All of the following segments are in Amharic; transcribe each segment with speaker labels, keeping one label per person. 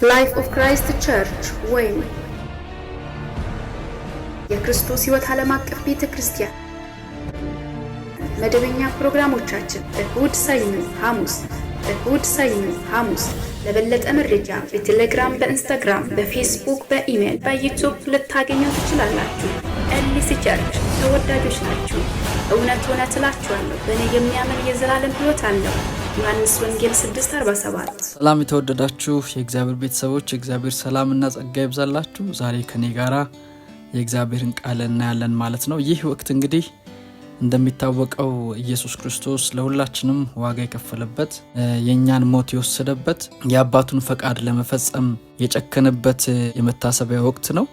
Speaker 1: Life of Christ Church ወይም የክርስቶስ ሕይወት ዓለም አቀፍ ቤተ ክርስቲያን መደበኛ ፕሮግራሞቻችን እሁድ፣ ሰኞ፣ ሐሙስ፣ እሁድ፣ ሰኞ፣ ሐሙስ። ለበለጠ መረጃ በቴሌግራም፣ በኢንስታግራም፣ በፌስቡክ፣ በኢሜይል፣ በዩቱብ ልታገኙ ትችላላችሁ። LC Church ተወዳጆች ናችሁ። እውነት እውነት እላችኋለሁ፣ በእኔ የሚያምን የዘላለም ሕይወት አለው። ዮሐንስ ወንጌል 6:47።
Speaker 2: ሰላም የተወደዳችሁ የእግዚአብሔር ቤተሰቦች፣ የእግዚአብሔር ሰላምና ጸጋ ይብዛላችሁ። ዛሬ ከኔ ጋራ የእግዚአብሔርን ቃል እናያለን ማለት ነው። ይህ ወቅት እንግዲህ እንደሚታወቀው ኢየሱስ ክርስቶስ ለሁላችንም ዋጋ የከፈለበት፣ የእኛን ሞት የወሰደበት፣ የአባቱን ፈቃድ ለመፈጸም የጨከነበት የመታሰቢያ ወቅት ነው።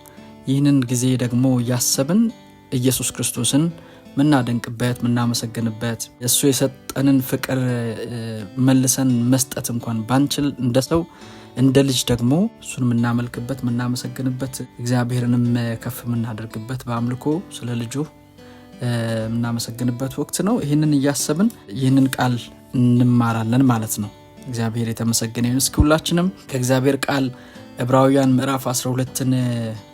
Speaker 2: ይህንን ጊዜ ደግሞ እያሰብን ኢየሱስ ክርስቶስን ምናደንቅበት፣ ምናመሰግንበት፣ እሱ የሰጠንን ፍቅር መልሰን መስጠት እንኳን ባንችል እንደ ሰው፣ እንደ ልጅ ደግሞ እሱን የምናመልክበት፣ የምናመሰግንበት፣ እግዚአብሔርንም ከፍ የምናደርግበት፣ በአምልኮ ስለ ልጁ የምናመሰግንበት ወቅት ነው። ይህንን እያሰብን ይህንን ቃል እንማራለን ማለት ነው። እግዚአብሔር የተመሰገነ ይሁን። እስኪ ሁላችንም ከእግዚአብሔር ቃል ዕብራውያን ምዕራፍ 12ን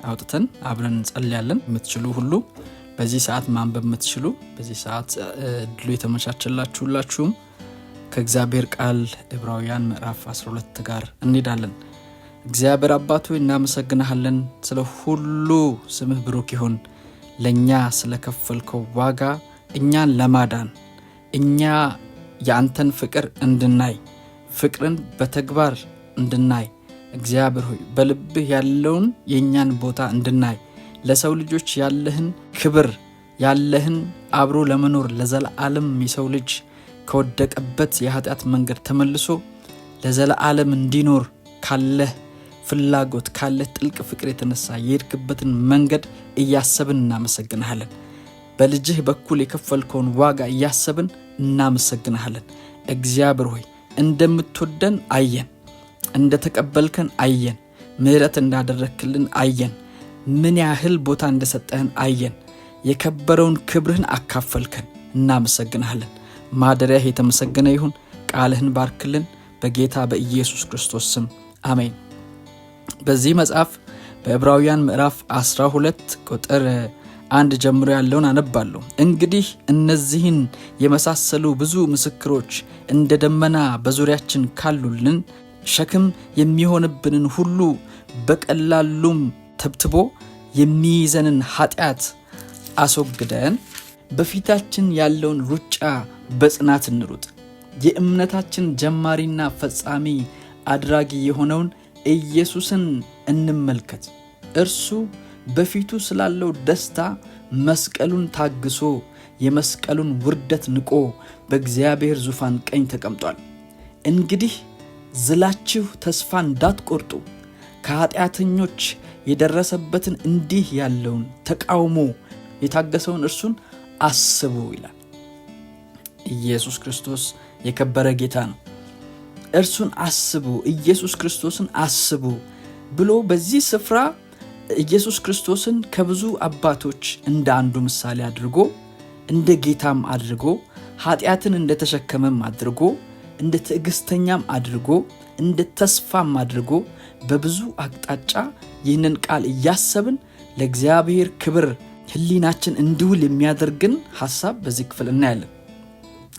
Speaker 2: አውጥተን አብረን እንጸልያለን። የምትችሉ ሁሉ፣ በዚህ ሰዓት ማንበብ የምትችሉ፣ በዚህ ሰዓት እድሉ የተመቻቸላችሁ ሁላችሁም ከእግዚአብሔር ቃል ዕብራውያን ምዕራፍ 12 ጋር እንሄዳለን። እግዚአብሔር አባቱ እናመሰግንሃለን። ስለ ሁሉ ስምህ ብሩክ ይሁን። ለእኛ ስለከፈልከው ዋጋ፣ እኛን ለማዳን፣ እኛ የአንተን ፍቅር እንድናይ፣ ፍቅርን በተግባር እንድናይ፣ እግዚአብሔር ሆይ በልብህ ያለውን የእኛን ቦታ እንድናይ፣ ለሰው ልጆች ያለህን ክብር፣ ያለህን አብሮ ለመኖር፣ ለዘለዓለም የሰው ልጅ ከወደቀበት የኃጢአት መንገድ ተመልሶ ለዘለዓለም እንዲኖር ካለህ ፍላጎት፣ ካለህ ጥልቅ ፍቅር የተነሳ የሄድክበትን መንገድ እያሰብን እናመሰግንሃለን። በልጅህ በኩል የከፈልከውን ዋጋ እያሰብን እናመሰግንሃለን። እግዚአብሔር ሆይ እንደምትወደን አየን፣ እንደተቀበልከን አየን፣ ምሕረት እንዳደረግክልን አየን፣ ምን ያህል ቦታ እንደሰጠህን አየን። የከበረውን ክብርህን አካፈልከን። እናመሰግንሃለን። ማደሪያህ የተመሰገነ ይሁን። ቃልህን ባርክልን። በጌታ በኢየሱስ ክርስቶስ ስም አሜን። በዚህ መጽሐፍ በዕብራውያን ምዕራፍ 12 ቁጥር 1 ጀምሮ ያለውን አነባለሁ። እንግዲህ እነዚህን የመሳሰሉ ብዙ ምስክሮች እንደ ደመና በዙሪያችን ካሉልን ሸክም የሚሆንብንን ሁሉ፣ በቀላሉም ተብትቦ የሚይዘንን ኃጢአት አስወግደን በፊታችን ያለውን ሩጫ በጽናት እንሩጥ። የእምነታችን ጀማሪና ፈጻሚ አድራጊ የሆነውን ኢየሱስን እንመልከት። እርሱ በፊቱ ስላለው ደስታ መስቀሉን ታግሶ የመስቀሉን ውርደት ንቆ በእግዚአብሔር ዙፋን ቀኝ ተቀምጧል። እንግዲህ ዝላችሁ ተስፋ እንዳትቆርጡ ከኃጢአተኞች የደረሰበትን እንዲህ ያለውን ተቃውሞ የታገሰውን እርሱን አስቡ ይላል። ኢየሱስ ክርስቶስ የከበረ ጌታ ነው። እርሱን አስቡ፣ ኢየሱስ ክርስቶስን አስቡ ብሎ በዚህ ስፍራ ኢየሱስ ክርስቶስን ከብዙ አባቶች እንደ አንዱ ምሳሌ አድርጎ፣ እንደ ጌታም አድርጎ፣ ኃጢአትን እንደተሸከመም አድርጎ፣ እንደ ትዕግስተኛም አድርጎ፣ እንደ ተስፋም አድርጎ በብዙ አቅጣጫ ይህንን ቃል እያሰብን ለእግዚአብሔር ክብር ሕሊናችን እንዲውል የሚያደርግን ሀሳብ በዚህ ክፍል እናያለን።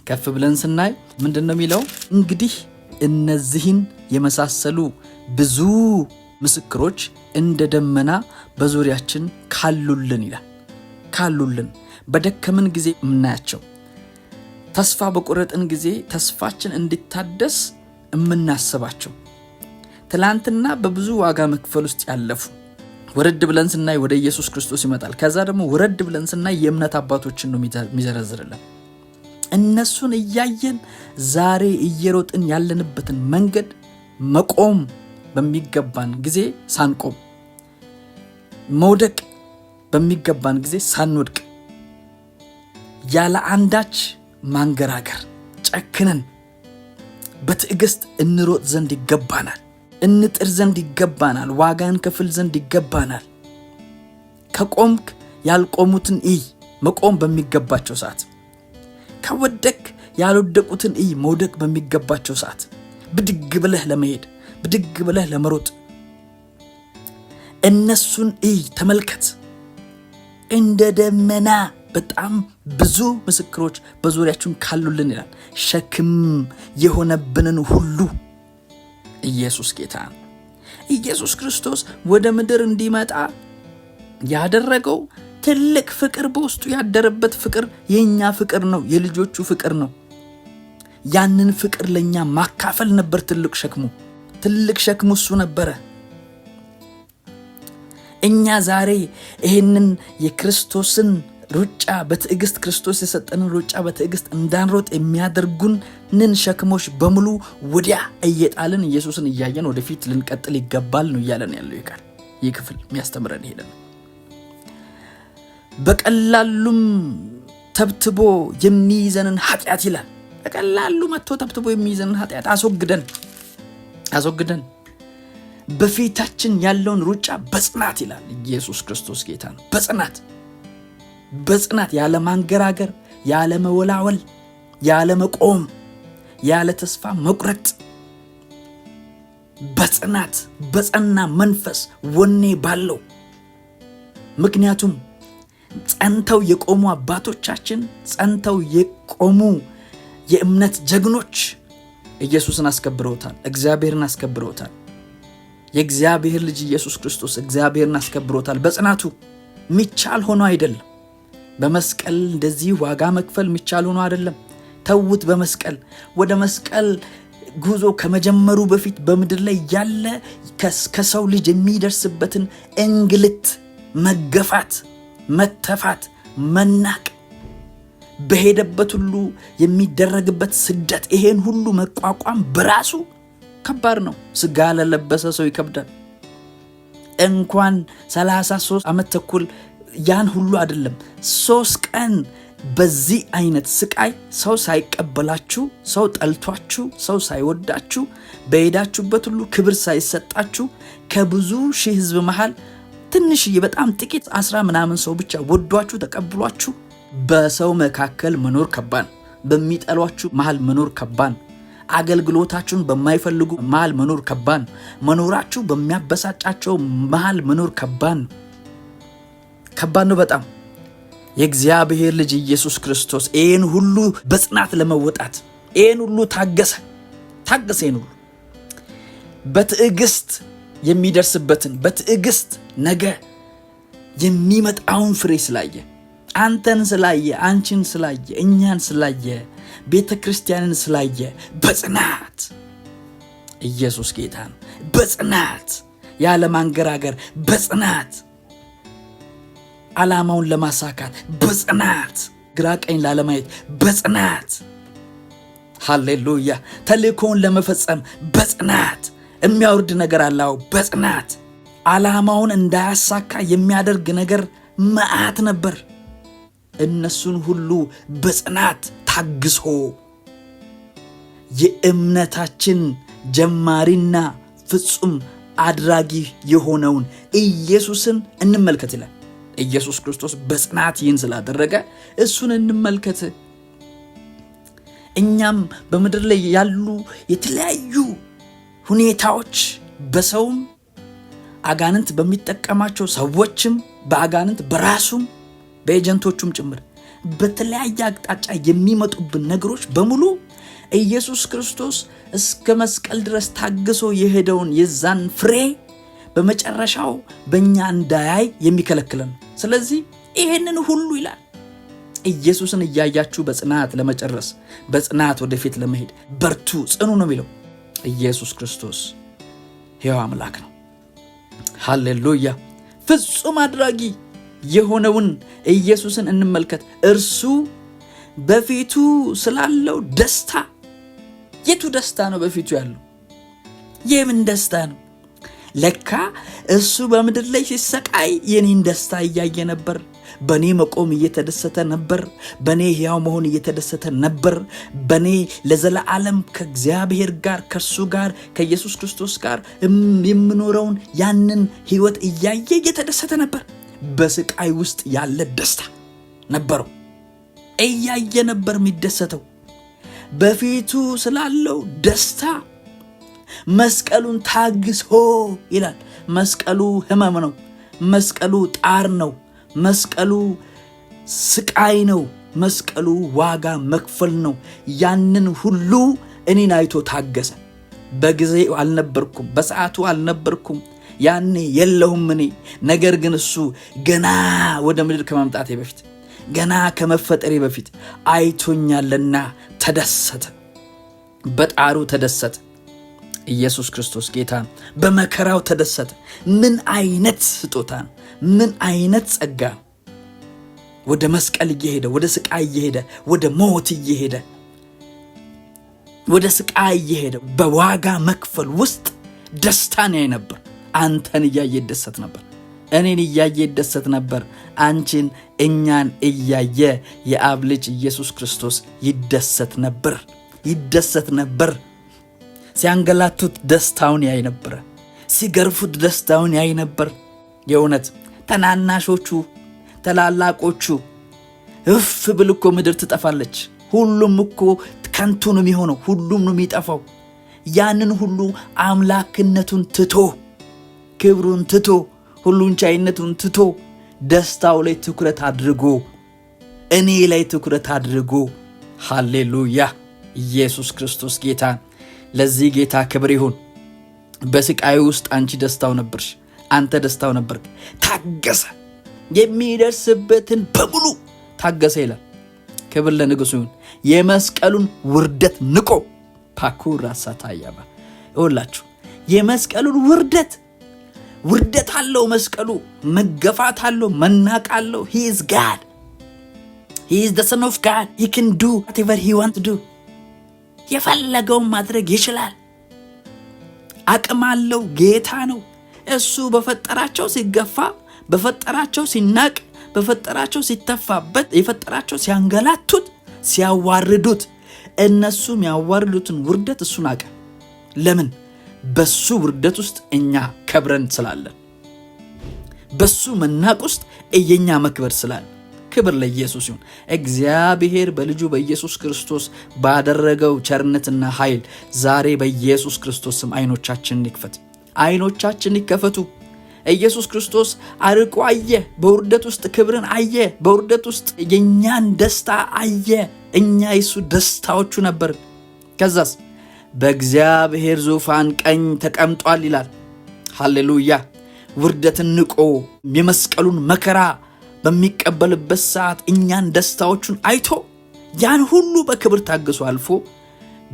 Speaker 2: ከፍ ብለን ስናይ ምንድን ነው የሚለው? እንግዲህ እነዚህን የመሳሰሉ ብዙ ምስክሮች እንደ ደመና በዙሪያችን ካሉልን ይላል። ካሉልን፣ በደከምን ጊዜ የምናያቸው፣ ተስፋ በቆረጥን ጊዜ ተስፋችን እንዲታደስ የምናስባቸው፣ ትላንትና በብዙ ዋጋ መክፈል ውስጥ ያለፉ፣ ወረድ ብለን ስናይ ወደ ኢየሱስ ክርስቶስ ይመጣል። ከዛ ደግሞ ወረድ ብለን ስናይ የእምነት አባቶችን ነው የሚዘረዝርልን። እነሱን እያየን ዛሬ እየሮጥን ያለንበትን መንገድ መቆም በሚገባን ጊዜ ሳንቆም፣ መውደቅ በሚገባን ጊዜ ሳንወድቅ፣ ያለ አንዳች ማንገራገር ጨክነን በትዕግስት እንሮጥ ዘንድ ይገባናል። እንጥር ዘንድ ይገባናል። ዋጋ እንከፍል ዘንድ ይገባናል። ከቆምክ ያልቆሙትን እይ፣ መቆም በሚገባቸው ሰዓት። ከወደክ ያልወደቁትን እይ፣ መውደቅ በሚገባቸው ሰዓት። ብድግ ብለህ ለመሄድ፣ ብድግ ብለህ ለመሮጥ፣ እነሱን እይ፣ ተመልከት። እንደ ደመና በጣም ብዙ ምስክሮች በዙሪያችን ካሉልን ይላል፣ ሸክም የሆነብንን ሁሉ። ኢየሱስ ጌታ ነው። ኢየሱስ ክርስቶስ ወደ ምድር እንዲመጣ ያደረገው ትልቅ ፍቅር፣ በውስጡ ያደረበት ፍቅር የእኛ ፍቅር ነው፣ የልጆቹ ፍቅር ነው። ያንን ፍቅር ለእኛ ማካፈል ነበር ትልቅ ሸክሙ። ትልቅ ሸክሙ እሱ ነበረ። እኛ ዛሬ ይህንን የክርስቶስን ሩጫ በትዕግስት፣ ክርስቶስ የሰጠንን ሩጫ በትዕግስት እንዳንሮጥ የሚያደርጉንን ሸክሞች በሙሉ ወዲያ እየጣልን፣ ኢየሱስን እያየን ወደፊት ልንቀጥል ይገባል ነው እያለን ያለው ይህ ቃል። ይህ ክፍል የሚያስተምረን ይሄ ነው። በቀላሉም ተብትቦ የሚይዘንን ኃጢአት ይላል። በቀላሉ መጥቶ ተብትቦ የሚይዘንን ኃጢአት አስወግደን አስወግደን በፊታችን ያለውን ሩጫ በጽናት ይላል። ኢየሱስ ክርስቶስ ጌታ ነው። በጽናት፣ በጽናት፣ ያለ ማንገራገር፣ ያለ መወላወል፣ ያለ መቆም፣ ያለ ተስፋ መቁረጥ፣ በጽናት፣ በጸና መንፈስ፣ ወኔ ባለው። ምክንያቱም ጸንተው የቆሙ አባቶቻችን፣ ጸንተው የቆሙ የእምነት ጀግኖች ኢየሱስን አስከብረውታል፣ እግዚአብሔርን አስከብረውታል። የእግዚአብሔር ልጅ ኢየሱስ ክርስቶስ እግዚአብሔርን አስከብሮታል በጽናቱ። ሚቻል ሆኖ አይደለም። በመስቀል እንደዚህ ዋጋ መክፈል ሚቻል ሆኖ አይደለም። ተዉት። በመስቀል፣ ወደ መስቀል ጉዞ ከመጀመሩ በፊት በምድር ላይ ያለ ከሰው ልጅ የሚደርስበትን እንግልት፣ መገፋት፣ መተፋት፣ መናቅ፣ በሄደበት ሁሉ የሚደረግበት ስደት፣ ይሄን ሁሉ መቋቋም በራሱ ከባድ ነው። ስጋ ለለበሰ ሰው ይከብዳል። እንኳን 33 ዓመት ተኩል ያን ሁሉ አይደለም፣ 3 ቀን በዚህ አይነት ስቃይ፣ ሰው ሳይቀበላችሁ፣ ሰው ጠልቷችሁ፣ ሰው ሳይወዳችሁ፣ በሄዳችሁበት ሁሉ ክብር ሳይሰጣችሁ፣ ከብዙ ሺህ ህዝብ መሃል ትንሽዬ፣ በጣም ጥቂት፣ 10 ምናምን ሰው ብቻ ወዷችሁ ተቀብሏችሁ በሰው መካከል መኖር ከባድ ነው። በሚጠሏችሁ መሃል መኖር ከባድ ነው። አገልግሎታችሁን በማይፈልጉ መሃል መኖር ከባድ ነው። መኖራችሁ በሚያበሳጫቸው መሃል መኖር ከባድ ነው። ከባድ ነው በጣም። የእግዚአብሔር ልጅ ኢየሱስ ክርስቶስ ይህን ሁሉ በጽናት ለመወጣት ይህን ሁሉ ታገሰ፣ ታገሰ። ይህን ሁሉ በትዕግስት፣ የሚደርስበትን በትዕግስት፣ ነገ የሚመጣውን ፍሬ ስላየ፣ አንተን ስላየ፣ አንቺን ስላየ፣ እኛን ስላየ፣ ቤተ ክርስቲያንን ስላየ በጽናት። ኢየሱስ ጌታ ነው። በጽናት፣ ያለ ማንገራገር፣ በጽናት ዓላማውን ለማሳካት፣ በጽናት ግራ ቀኝ ላለማየት፣ በጽናት፣ ሃሌሉያ፣ ተልእኮውን ለመፈጸም በጽናት። የሚያወርድ ነገር አለው። በጽናት ዓላማውን እንዳያሳካ የሚያደርግ ነገር መዓት ነበር። እነሱን ሁሉ በጽናት ታግሶ የእምነታችን ጀማሪና ፍጹም አድራጊ የሆነውን ኢየሱስን እንመልከት ይላል። ኢየሱስ ክርስቶስ በጽናት ይህን ስላደረገ እሱን እንመልከት። እኛም በምድር ላይ ያሉ የተለያዩ ሁኔታዎች፣ በሰውም፣ አጋንንት በሚጠቀማቸው ሰዎችም፣ በአጋንንት በራሱም፣ በኤጀንቶቹም ጭምር በተለያየ አቅጣጫ የሚመጡብን ነገሮች በሙሉ ኢየሱስ ክርስቶስ እስከ መስቀል ድረስ ታግሶ የሄደውን የዛን ፍሬ በመጨረሻው በእኛ እንዳያይ የሚከለክለን። ስለዚህ ይህንን ሁሉ ይላል፣ ኢየሱስን እያያችሁ በጽናት ለመጨረስ፣ በጽናት ወደፊት ለመሄድ በርቱ፣ ጽኑ ነው የሚለው። ኢየሱስ ክርስቶስ ሕያው አምላክ ነው። ሃሌሉያ! ፍጹም አድራጊ የሆነውን ኢየሱስን እንመልከት። እርሱ በፊቱ ስላለው ደስታ። የቱ ደስታ ነው በፊቱ ያለው? የምን ደስታ ነው? ለካ እሱ በምድር ላይ ሲሰቃይ የኔን ደስታ እያየ ነበር። በእኔ መቆም እየተደሰተ ነበር። በእኔ ሕያው መሆን እየተደሰተ ነበር። በእኔ ለዘለዓለም ከእግዚአብሔር ጋር፣ ከእርሱ ጋር፣ ከኢየሱስ ክርስቶስ ጋር የምኖረውን ያንን ሕይወት እያየ እየተደሰተ ነበር። በስቃይ ውስጥ ያለ ደስታ ነበረው። እያየ ነበር የሚደሰተው። በፊቱ ስላለው ደስታ መስቀሉን ታግሶ ይላል። መስቀሉ ሕመም ነው። መስቀሉ ጣር ነው። መስቀሉ ስቃይ ነው። መስቀሉ ዋጋ መክፈል ነው። ያንን ሁሉ እኔን አይቶ ታገሰ። በጊዜው አልነበርኩም፣ በሰዓቱ አልነበርኩም፣ ያኔ የለሁም እኔ። ነገር ግን እሱ ገና ወደ ምድር ከመምጣቴ በፊት፣ ገና ከመፈጠሬ በፊት አይቶኛልና ተደሰተ። በጣሩ ተደሰተ። ኢየሱስ ክርስቶስ ጌታ በመከራው ተደሰተ። ምን አይነት ስጦታ ነው! ምን አይነት ጸጋ! ወደ መስቀል እየሄደ፣ ወደ ስቃይ እየሄደ፣ ወደ ሞት እየሄደ፣ ወደ ስቃይ እየሄደ በዋጋ መክፈል ውስጥ ደስታን ያይ ነበር። አንተን እያየ ይደሰት ነበር። እኔን እያየ ይደሰት ነበር። አንቺን፣ እኛን እያየ የአብ ልጅ ኢየሱስ ክርስቶስ ይደሰት ነበር፣ ይደሰት ነበር። ሲያንገላቱት ደስታውን ያይ ነበር። ሲገርፉት ደስታውን ያይ ነበር። የእውነት ታናናሾቹ፣ ታላላቆቹ እፍ ብል እኮ ምድር ትጠፋለች። ሁሉም እኮ ከንቱ ነው የሚሆነው። ሁሉም ነው የሚጠፋው። ያንን ሁሉ አምላክነቱን ትቶ፣ ክብሩን ትቶ፣ ሁሉን ቻይነቱን ትቶ፣ ደስታው ላይ ትኩረት አድርጎ፣ እኔ ላይ ትኩረት አድርጎ፣ ሃሌሉያ! ኢየሱስ ክርስቶስ ጌታ። ለዚህ ጌታ ክብር ይሁን። በስቃዩ ውስጥ አንቺ ደስታው ነበርሽ፣ አንተ ደስታው ነበርክ። ታገሰ፣ የሚደርስበትን በሙሉ ታገሰ ይላል። ክብር ለንጉሱ ይሁን። የመስቀሉን ውርደት ንቆ፣ ፓኩራ ሳታያባ ይኸውላችሁ፣ የመስቀሉን ውርደት፣ ውርደት አለው መስቀሉ፣ መገፋት አለው፣ መናቅ አለው። He is God. He is the Son of God. He can do whatever he want do. የፈለገውን ማድረግ ይችላል። አቅም አለው። ጌታ ነው። እሱ በፈጠራቸው ሲገፋ፣ በፈጠራቸው ሲናቅ፣ በፈጠራቸው ሲተፋበት፣ የፈጠራቸው ሲያንገላቱት፣ ሲያዋርዱት፣ እነሱ የሚያዋርዱትን ውርደት እሱ ናቀ። ለምን? በሱ ውርደት ውስጥ እኛ ከብረን ስላለን፣ በሱ መናቅ ውስጥ የኛ መክበር ስላለ። ክብር ለኢየሱስ ይሁን። እግዚአብሔር በልጁ በኢየሱስ ክርስቶስ ባደረገው ቸርነትና ኃይል ዛሬ በኢየሱስ ክርስቶስ ስም አይኖቻችንን ይክፈት። አይኖቻችን ይከፈቱ። ኢየሱስ ክርስቶስ አርቆ አየ። በውርደት ውስጥ ክብርን አየ። በውርደት ውስጥ የእኛን ደስታ አየ። እኛ የሱ ደስታዎቹ ነበርን። ከዛስ በእግዚአብሔር ዙፋን ቀኝ ተቀምጧል ይላል። ሃሌሉያ! ውርደትን ንቆ የመስቀሉን መከራ በሚቀበልበት ሰዓት እኛን ደስታዎቹን አይቶ ያን ሁሉ በክብር ታግሶ አልፎ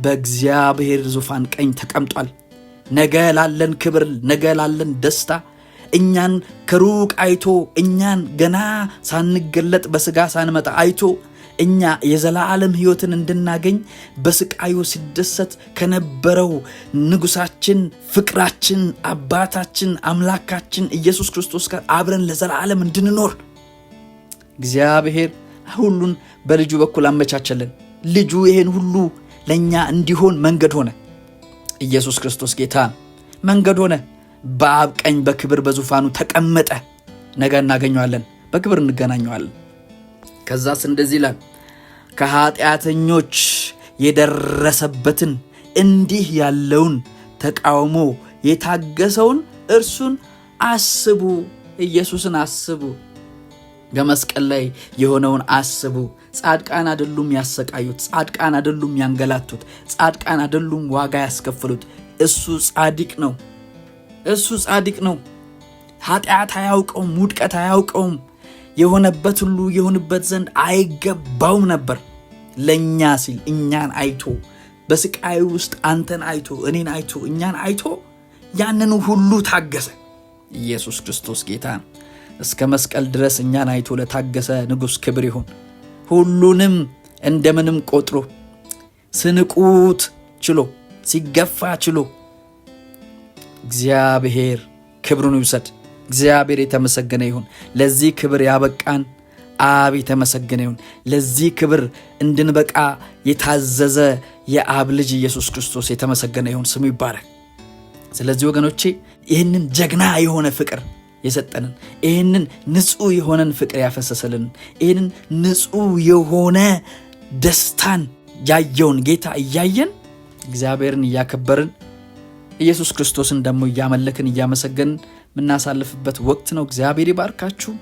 Speaker 2: በእግዚአብሔር ዙፋን ቀኝ ተቀምጧል። ነገ ላለን ክብር፣ ነገ ላለን ደስታ፣ እኛን ከሩቅ አይቶ፣ እኛን ገና ሳንገለጥ በስጋ ሳንመጣ አይቶ፣ እኛ የዘላለም ሕይወትን እንድናገኝ በስቃዩ ሲደሰት ከነበረው ንጉሳችን፣ ፍቅራችን፣ አባታችን፣ አምላካችን ኢየሱስ ክርስቶስ ጋር አብረን ለዘላለም እንድንኖር እግዚአብሔር ሁሉን በልጁ በኩል አመቻቸልን። ልጁ ይህን ሁሉ ለእኛ እንዲሆን መንገድ ሆነ። ኢየሱስ ክርስቶስ ጌታ መንገድ ሆነ። በአብ ቀኝ በክብር በዙፋኑ ተቀመጠ። ነገ እናገኘዋለን፣ በክብር እንገናኘዋለን። ከዛስ እንደዚህ ይላል፣ ከኃጢአተኞች የደረሰበትን እንዲህ ያለውን ተቃውሞ የታገሰውን እርሱን አስቡ። ኢየሱስን አስቡ። በመስቀል ላይ የሆነውን አስቡ። ጻድቃን አይደሉም ያሰቃዩት፣ ጻድቃን አይደሉም ያንገላቱት፣ ጻድቃን አይደሉም ዋጋ ያስከፈሉት። እሱ ጻድቅ ነው። እሱ ጻድቅ ነው። ኃጢአት አያውቀውም፣ ውድቀት አያውቀውም። የሆነበት ሁሉ የሆንበት ዘንድ አይገባውም ነበር። ለእኛ ሲል እኛን አይቶ፣ በስቃዩ ውስጥ አንተን አይቶ፣ እኔን አይቶ፣ እኛን አይቶ ያንን ሁሉ ታገሰ። ኢየሱስ ክርስቶስ ጌታ ነው። እስከ መስቀል ድረስ እኛን አይቶ ለታገሰ ንጉሥ ክብር ይሁን። ሁሉንም እንደምንም ቆጥሮ፣ ሲንቁት ችሎ፣ ሲገፋ ችሎ፣ እግዚአብሔር ክብሩን ይውሰድ። እግዚአብሔር የተመሰገነ ይሁን። ለዚህ ክብር ያበቃን አብ የተመሰገነ ይሁን። ለዚህ ክብር እንድንበቃ የታዘዘ የአብ ልጅ ኢየሱስ ክርስቶስ የተመሰገነ ይሁን። ስሙ ይባረክ። ስለዚህ ወገኖቼ፣ ይህንን ጀግና የሆነ ፍቅር የሰጠንን፣ ይህንን ንጹሕ የሆነን ፍቅር ያፈሰሰልን፣ ይህንን ንጹሕ የሆነ ደስታን ያየውን ጌታ እያየን፣ እግዚአብሔርን እያከበርን ኢየሱስ ክርስቶስን ደግሞ እያመለክን እያመሰገንን የምናሳልፍበት ወቅት ነው። እግዚአብሔር ይባርካችሁ።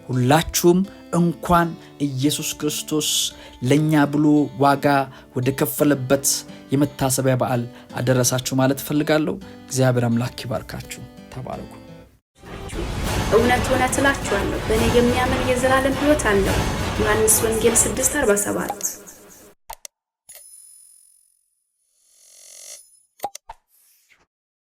Speaker 2: ሁላችሁም እንኳን ኢየሱስ ክርስቶስ ለእኛ ብሎ ዋጋ ወደ ከፈለበት የመታሰቢያ በዓል አደረሳችሁ ማለት እፈልጋለሁ። እግዚአብሔር አምላክ ይባርካችሁ። ተባረኩ።
Speaker 1: እውነት እውነት እላችኋለሁ በእኔ የሚያምን የዘላለም ሕይወት አለው። ዮሐንስ ወንጌል 6:47።